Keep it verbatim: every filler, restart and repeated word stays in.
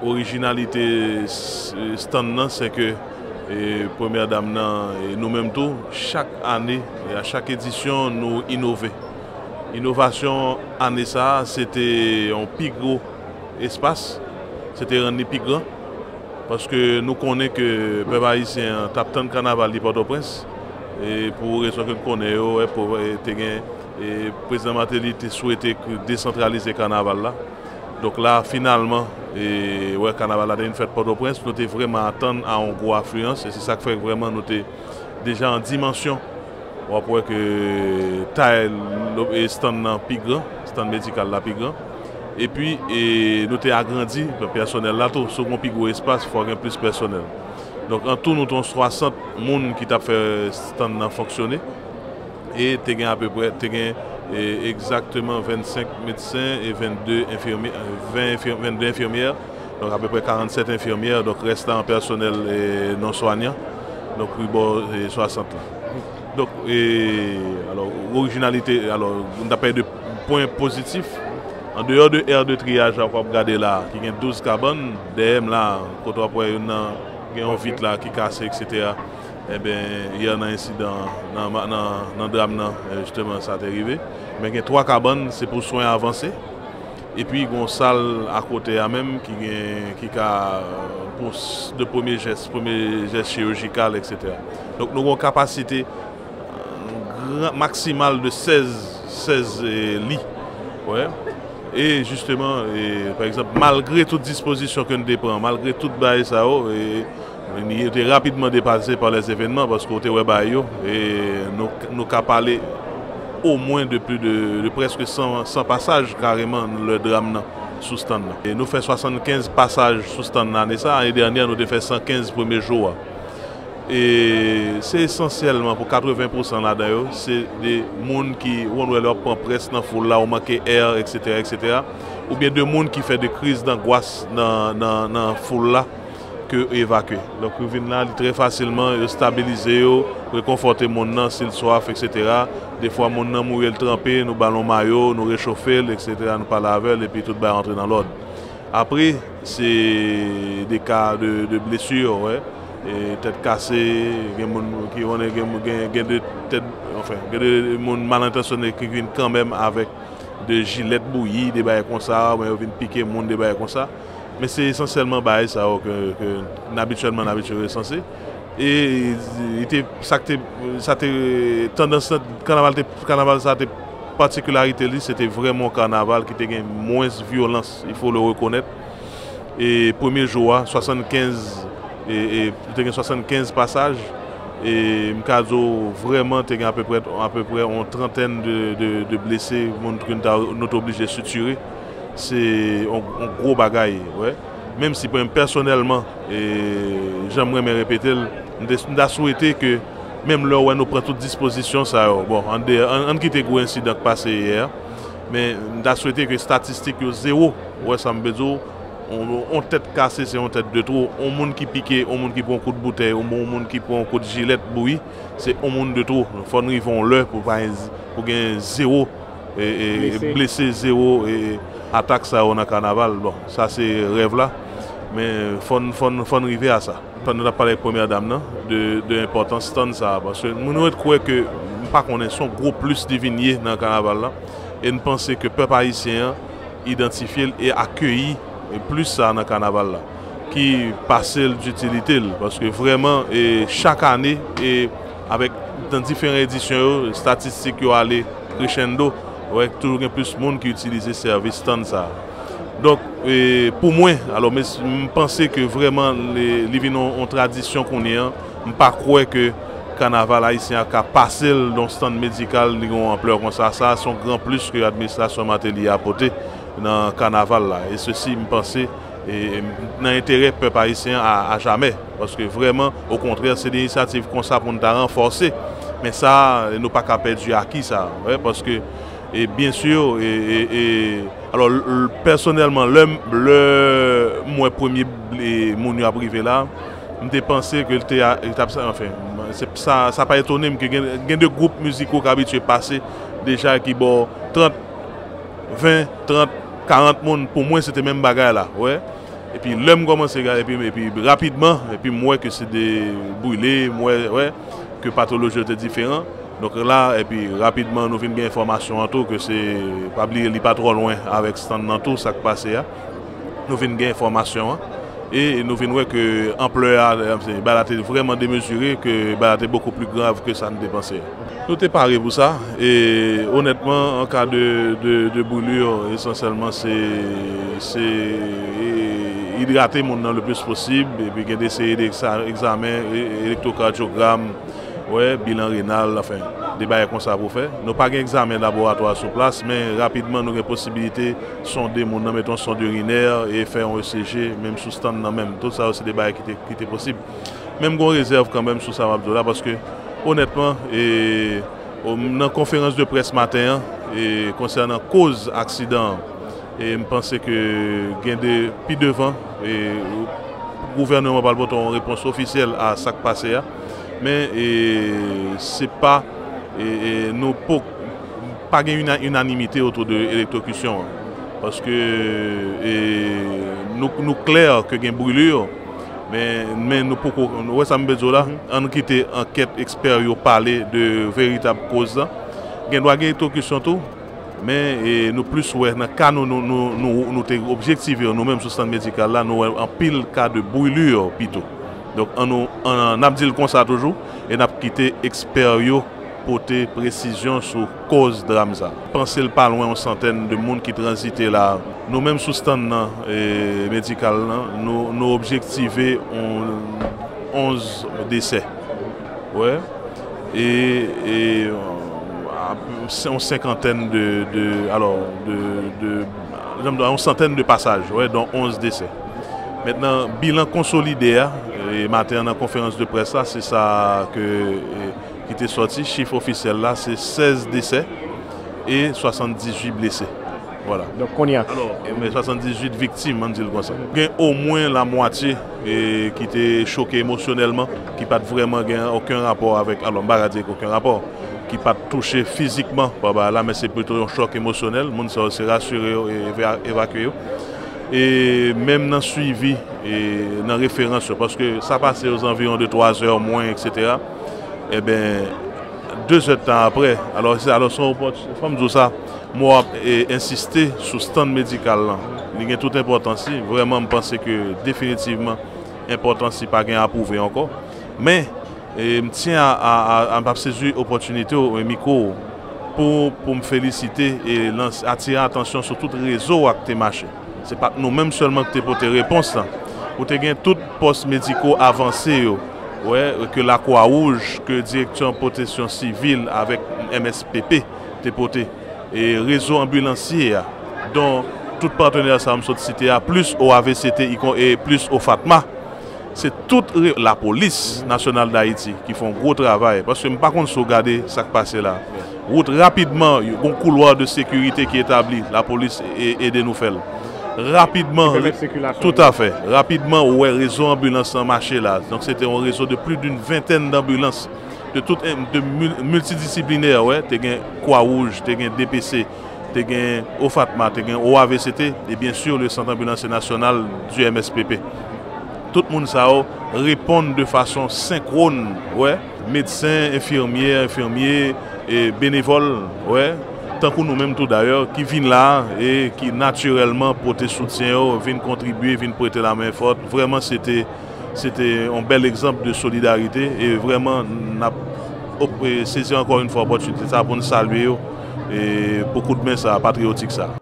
Orijinalite s- stand nan, se ke e, Premyè Dam nan, e nou menm tou, chak ane, e a chak edisyon, nou inove. Inovasyon ane sa a, se te yon pi gwo espas, se te rann li pi gran, paske nou konnen ke pèp ayisyen an t ap tann kanaval li Pòtoprens, e pou rezon ke n konnen yo, e pou- e te gen, e Prezidan Martelly te swete ke desantralize kanaval la. Donk la, finalman, e, wè, kanaval la te vin fèt Pòtoprens, nou te vrèman atann a yon gwo afliyans, e se sa k fè vrèman nou te deja an dimansyon. W ap wè ke tay lo- e stand nan pi gran, stand medikal la pi gran. Epi, e, nou te agrandi pèsonèl la tou. Si w gen pi gwo espas, fò gen plis pèsonèl. Donk, an tou, nou te yon swasant moun ki t ap fè stand nan fonksyone. E te gen apeprè, te gen e, egzakteman vennsenk medsen e vennde enfimyè, ven enfim- vennde enfimyè. Donk, apeprè karannsèt enfimyè. Donk, rès la an pèsonèl e, non swanyan. Donk, pi bò e, swasant la. Donk, e, alò, orijinalite, alò, n ap pale de pwen pozitif. An deyò de aire de triyaj la, w ap gade la, ki gen douz kabann, dèyè m la, kote w ap wè youn nan, gen yon vit la ki kase, etsetera. Enben, yè nan ensidan, nan, nan, nan dram nan, e, jisteman, sa te rive. Men gen twa kabann, se pou swen avanse. Epi, gen yon sal akote a menm ki gen, ki ka, pou s- de premye jès, premye jès chirijikal, etsetera. Donk, nou gen yon kapasite, e, gran- maksimal de sèz, sèz e, li. Wè. E jisteman, e, pa egzanp, malgre tout dispozisyon ke n te pran, malgre tout bagay sa yo, e, li te rapidman depase pa lèzevènman, paske w te wè bagay yo, e nou, nou ka pale omwen de pli de, de prèske san, san pasaj kareman lè dram nan sou stand nan. E nou fè swasannkenz pasaj sou stand nan ane sa, ane dènyè nou te fè san kenz premye jou a. E se esansyèlman pou katreven pousan ladan yo, se de moun ki, ou konn wè lè w ap pran près nan foul la, ou manke è, etsetera, etsetera. Oubyen de moun ki fè de kriz dangwas nan, nan, nan foul la, ke yo evakye. Donk, yo vin la, li trè fasilman, yo stabilize yo, rekonfòte moun nan, si l swaf, etsetera. Defwa, moun nan mouri, l tranpe, nou ba l yon mayo, nou rechofe l, etsetera, nou pale avè l, epi tout bagay antre nan lòd. Apre, se de ka de, de blesi, wè. E tèt kase, gen moun ki konnen, gen, gen, gen de tèt, anfen, gen de moun malentansyone ki vin kanmenm avèk de jilèt bouyi, de bagay konsa, oubyen yo vin pike moun, de bagay konsa. Men se esansyèlman bagay sa yo ke, ke n abityèlman n abitye resanse. E, e te, sa k te, sa te, tandans lan, kanaval te, kanaval sa te, patikilarite li, se te vrèman yon kanaval ki te gen mwens vyolans, il faut le reconnaître. E premye jou a, swasannkenz, e, e, te gen swasannkenz pasaj, e m ka di w vrèman te gen apeprè, apeprè yon trantèn de, de, de blese, moun ke n ta, nou te oblije sitire. Se yon, yon gwo bagay, wè. Menm si, pèsonèlman, e, jan m renmen repete l, m te, m ta swete ke, menm lè w wè nou pran tout dispozisyon sa yo, bon, ann de, ann, ann kite gwo ensidan k pase yè a, men m ta swete ke estatistik yo zewo, ou wè sa m vle di w, yon, yon tèt kase, se yon tèt de twò. Yon moun ki pike, yon moun ki pran yon kout boutèy, yon moun, yon moun ki pran yon kout jilèt bouyi, se yon moun de twò. Fò n rive yon lè pou pa gen, pou gen zewo, e, e, blese, zewo, e, atak sa yo nan kanaval. Bon, sa se rèv la. Men fò n, fò n, fò n rive a sa. Pandan n ap pale ak Premyè Dam nan, de, de enpòtans stand sa a, paske moun yo ret kwè ke, m pa konnen, se yon gwo plis li vin ye nan kanaval la, e n panse ke pèp ayisyen an idantifye l e akeyi plis sa a nan kanaval la, ki pase l ditilite l, paske vrèman, e chak ane, e avèk, nan diferan edisyon yo, estatistik yo ale crescendo, wè, toujou gen plis moun ki itilize sèvis stand sa a. Donk, e, pou mwen, alò, men, m panse ke vrèman, li, li vin yon, yon tradisyon kounye a. M pa kwè ke kanaval ayisyen an ka pase l nan yon stand medikal, li gen yon anplè konsa. Sa, se yon gran plis ke administrasyon Martelly a pote nan kanaval la. E sesi, m panse, e, e, nan enterè pèp ayisyen an a, a jamè. Paske vrèman, okontrè, se de inisyativ konsa pou n ta ranfòse. Men sa, nou pa ka pèdi aki sa, wè, paske, e byen si, e, e, e, alò, l- l- pèsonèlman, lè m- lè m wè premye ble- moun yo ap rive la, m te panse ke l te a- li t ap sa- anfen, se- sa, sa pa etone m ke gen, gen de gwoup miziko k abitye pase deja ki bò trant, ven, trant, karant moun, pou mwen, se te menm bagay la, wè. Epi lè m kòmanse gade, epi, epi rapidman, epi m wè ke se de brile, m wè, wè ke patoloji yo te diferan. Donk la, epi rapidman, nou vin gen enfòmasyon an tou, ke se, pa bliye, li pa twò lwen avèk stand nan tou, sa k pase a. Nou vin gen enfòmasyon an. E nou vin wè ke anplè a, bagay la te vrèman demezire, ke bagay la te bokou pli grav ke sa n te panse a. Nou te pare pou sa, e onètman, an ka de, de, de brûlure, esansyèlman, se, se, e, idrate moun nan le plis posib, epi gen de seri de egza-, egzamen, e, elektwokadyogram, wè, bilan renal, anfen, de bagay konsa pou fè. Nou pa gen egzamen laboratwa sou plas, men rapidman nou gen posibilite sonde moun nan, mete yon sond irinè e fè yon E C G, menm sou stand nan menm. Tout sa yo se de bagay ki te, ki te posib. Men m gen yon rezèv kanmenm sou sa m ap di w la, paske, onètman, e, o, nan konferans de près maten an, e, konsènan koz aksidan an, e m panse ke gen de, pi devan, e, gouvènman pral pote yon repons ofisyèl a sa k pase a. Men, e, se pa, e, e, nou po-, pa gen ina-, inanimite otou de elektwokisyon an. Paske, e, nou, nou klè ke gen brûlure, men, men nou poko, nou wè sa m vle di w la, ann kite ankèt ekspè yo pale de veritab koz la. Gen dwa gen elektwokisyon tou, men, e, nou plis wè nan ka nou, nou, nou, nou, nou te objektive yo, nou menm sou stand medikal la, nou wè anpil ka de brûlure pito. Donk, ann nou, ann, n ap di l konsa toujou, e n ap kite ekspè yo pote presizyon sou koz dram sa. Panse l pa lwen yon santèn de moun ki tranzite la. Nou menm sou stand nan, e, medikal lan, nou, nou objektive yon onz desè. Wè. E, e, a, se yon senkantèn de, de, alò, de, de, yon santèn de pasaj, wè, don onz desè. Mentnan, bilan konsolide a, e, maten an nan konferans de près la, se sa ke, e, ki te sòti, chif ofisyèl la, se sèz desè e swasanndizuit blese. Vwala. Donk, kounye a. Alò, men swasanndizuit viktim, ann di l konsa. Gen omwen lamwatye, e, ki te choke emosyonèlman, ki pa t vrèman gen okenn rapò avèk, alò, m pa ka di okenn rapò, ki pa t touche fizikman pa bagay la, men se pito yon chòk emosyonèl. Moun sa yo, se rasire yo e eva-, evakye yo. E menm nan swivi, e nan referans yo, paske sa pase ozanviwon de twa zè mwen, etsetera. Eben, de zè tan apre, alò, se, alò, se yon opòti-, fò m di w sa, m ap, e, ensiste sou stand medikal lan. Li gen tout enpòtans li. Vrèman, m panse ke definitivman, enpòtans li pa gen a pwouve ankò. Men, e, m tyen a, a, a, a, m ap sezi opòtinite w, e, mikwo w, pou, pou m felisite e lans-, atire atansyon sou tout rezo a k te mache. Se pa t nou menm sèlman ki te pote repons lan. Ou te gen tout pòs mediko avanse yo, wè, ke Lakwa Wouj, ke Direksyon Pwoteksyon Sivil avèk M S P P te pote. E rezo anbilansye a, don tout patnè sa m sot site a, plis O A V C T, e plis OFATMA, se tout re-, Lapolis Nasyonal Dayiti ki fè yon gwo travay, paske m pa konn si w gade sa k pase la. Wout rapidman, yon koulwa de sekirite ki etabli, lapolis e-, ede nou fè l. Rapidman, toutafè, rapidman, ou wè rezo anbilans lan mache la. Donk, se te yon rezo de plis d'une vingtaine d'ambulances, de tout, de mil-, miltidisiplinè, wè, te gen Kwa Wouj, te gen D P C, te gen OFATMA, te gen O A V C T, e byen si le Centre Ambulancier National du M S P P. Tout moun sa yo reponn de fason senkwòn, wè, medsen, enfimyè, enfimye, e benevòl, wè, tankou nou menm tou dayè, ki vin la e ki natirèlman pote soutyen yo, vin kontribye, vin prete lamen fòt. Vrèman, se te, se te yon bèl egzanp de solidarite e vrèman, n ap op-, e sezi ankò yon fwa opòtinite sa pou n salye yo e pou koudmen sa, patriyotik sa.